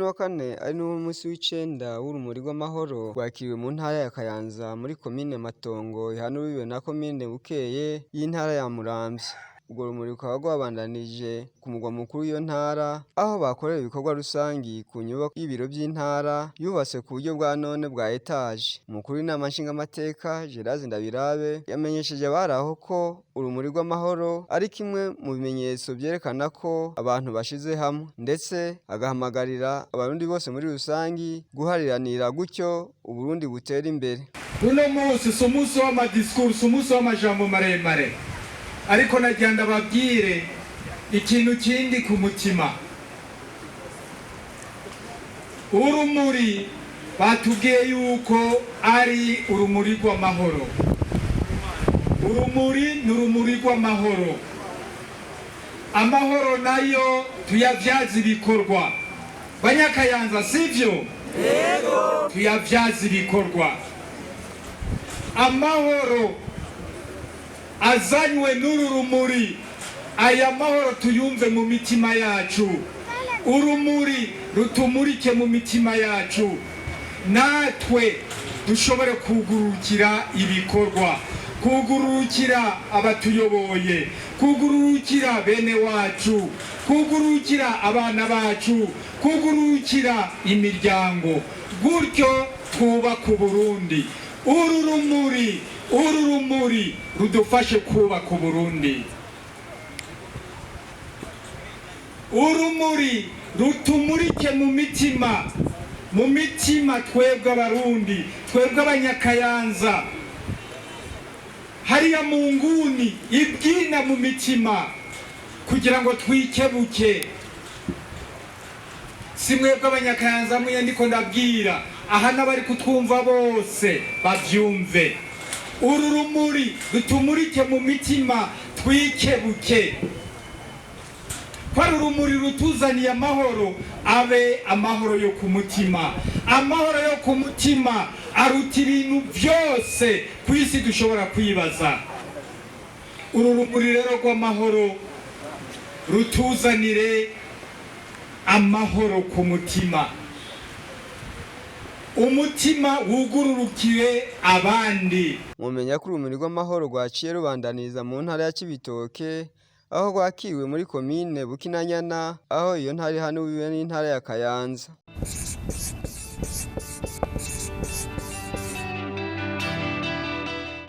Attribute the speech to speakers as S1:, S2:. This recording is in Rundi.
S1: wa kane ari niwo munsi w'icenda w'urumuri rw'amahoro rwakiriwe mu ntara ya Kayanza muri komine Matongo ihana urubibe na komine Bukeye y'intara ya Muramvya. Urwo rumuri rukaba rwabandanije ku mugwa mukuru w'iyo ntara aho bakorera ibikorwa rusangi ku nyubako y'ibiro vy'intara yubatse ku buryo bwa none bwa etaje. Umukuru w'inama nshingamateka Gerard Ndabirabe yamenyesheje abari aho ko urumuri rw'amahoro ari kimwe mu bimenyetso vyerekana ko abantu bashize hamwe, ndetse agahamagarira abarundi bose muri rusangi guhariranira gutyo Uburundi butera imbere.
S2: Uno munsi si umunsi w'amadisikuru, si umunsi w'amajambo maremare, ariko nagira ndababwire ikintu kindi ku mutima. Urumuri batubwiye yuko ari urumuri rw'amahoro. Urumuri ni urumuri rw'amahoro. Amahoro nayo tuyavyaza ibikorwa. Banyakayanza, sivyo? Yego. Tuyavyaza ibikorwa. Amahoro azanywe n'uru rumuri, aya mahoro tuyumve mu mitima yacu. Urumuri rutumurike mu mitima yacu, natwe dushobore kugurukira ibikorwa, kugurukira abatuyoboye, kugurukira bene wacu, kugurukira abana bacu, kugurukira imiryango, gutyo twubaka Uburundi. Uru rumuri, uru rumuri rudufashe kubaka Uburundi. Urumuri rutumurike mu mitima, mu mitima twebwe Abarundi, twebwe Abanyakayanza, hariya mu nguni ibyina mu mitima kugira ngo twikebuke. Si mwebwe Abanyakayanza mwe ndiko ndabwira aha, n'abari kutwumva bose bavyumve. Uru rumuri rutumurike mu mitima twikebuke, ko ari urumuri rutuzaniye amahoro, abe amahoro yo ku mutima. Amahoro yo ku mutima aruta ibintu byose ku isi dushobora kwibaza. Uru rumuri rero rw'amahoro rutuzanire amahoro ku mutima, umutima wugururukire abandi.
S1: Mwomenya ko urumuri rw'amahoro rwaciye rubandaniriza mu ntara ya Cibitoke aho rwakiriwe muri komine Bukinanyana, aho iyo ntara ihana urubibe n'intara ya Kayanza.